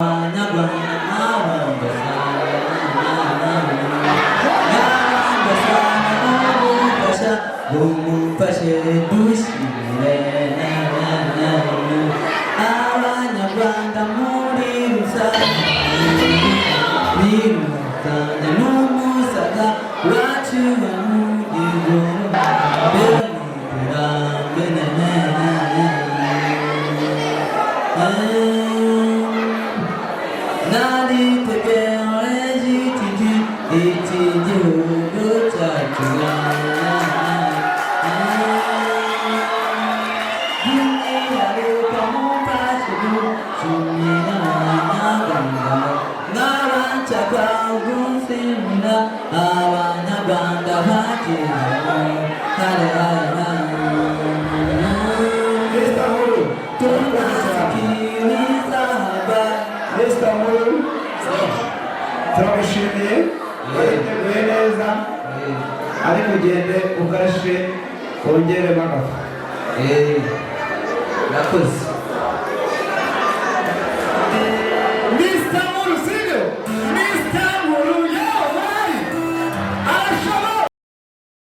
Abanyarwanda n'abandasana n'ubufasha bumufashe dushimire Abanyarwanda muri rusange birusange n'umusaga wacu wamugize iterambere. Naritegereje iki gihugu cyacu, by'umwihariko mumfashe gushimira Abanyarwanda n'abanshaka gushimira Abanyarwanda bagize hare hare. Mr. Nkuru, Tunasikiliza habari. Mr. Nkuru, turagushimiye, wariteguye neza, ariko ugende ugashe wongeremo agafu. Nakoze.